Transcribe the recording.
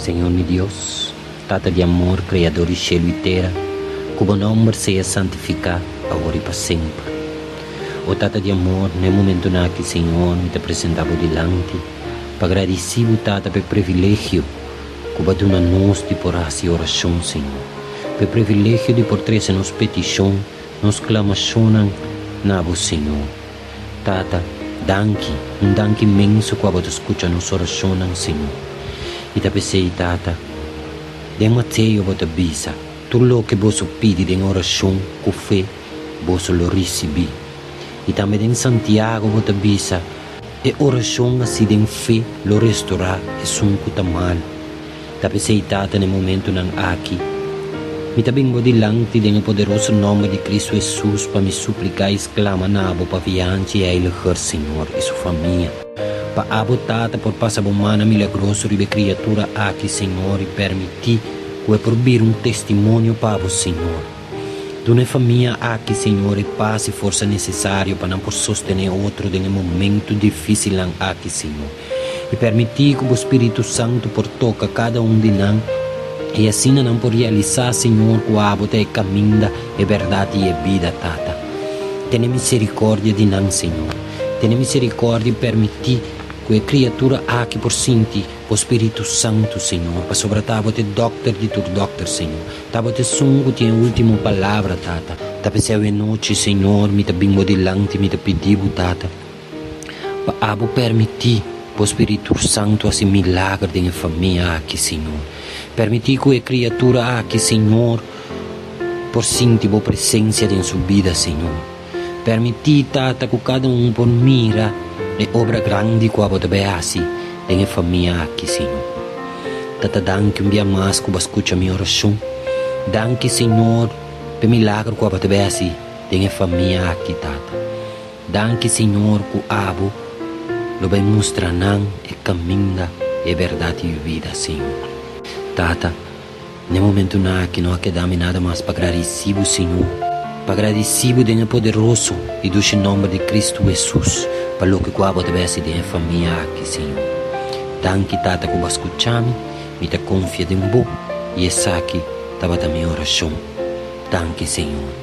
Señor mi Dios, Tata di amor, Kreador di shelu i tera, ku bo nòmber sea santifiká awor i pa semper. O Tata di amor, na e momentunan aki, Señor, mi ta presentá bo dilanti pa gradisí bo, Tata, pa e privilegio ku bo a duna nos di por hasi orashon, Señor, pa e privilegio di por trese nos petishon, nos klamashonnan na bo, Señor. Tata, danki, un danki inmenso ku abo ta skucha nos orashonnan, Señor. I ta p'esei, Tata, den Mateo bo ta bisa, Tur loke boso pidi den orashon ku fe, boso lo risibí. I tambe den Santiago bo ta bisa, E orashon hasi den fe lo restorá esun ku ta malu. Ta p'esei, Tata, na e momentunan aki, mi ta bin bo dilanti den e poderoso nòmber di Cristo Hesus pa mi supliká i sklama na bo pa Vianchi Heiliger, Señor, i su famia. Pa abo, Tata, por pasa bo mana milagroso riba e kriatura aki, Señor, i pèrmití ku e por bira un testimonio pa bo, Señor. Duna e famia aki, Señor, e pas i forsa nesesario pa nan por sostené otro den e momentu difísilnan aki, Señor. I permití ku bo Spiritu Santu por toka kada un di nan, i asina nan por realisá, Señor, ku abo ta e kaminda, e bèrdat i e bida, Tata. Tene miserikòrdia di nan, Señor. Tene miserikòrdia i permití ku e kriatura aki por sinti bo Spiritu Santu, Señor, pasobra ta abo ta e dòkter di tur dòkter, Señor. Ta abo ta esun ku tin e último palabra, Tata. Ta p'esei awe nochi, Señor, mi ta bin bo dilanti, mi ta pidi bo, Tata. Pa abo permití bo Spiritu Santu hasi milager den e famia aki, Señor. Permití ku e kriatura aki, Señor, por sinti bo presensia den su bida, Señor. Permití, Tata, ku kada un por mira e obra grandi ku abo ta bai hasi den e famia aki, Señor. Tata, danki un bia mas ku bo a skucha mi orashon. Danki, Señor, p'e milager ku abo ta bai hasi den e famia aki, Tata. Danki Señor ku abo lo bai mustra nan e kaminda, e bèrdat i bida, Señor. Tata, n'e momentunan aki no a keda mi nada mas pa gradisí bo, Señor, pa gradisí bo den e poderoso i dushi nòmber di Kristu Hesus pa loke ku abo ta bai hasi den e famia aki, Señor. Danki, Tata, ku bo a skucha mi. Mi ta konfia den bo i esaki tabata mi orashon. Danki, Señor.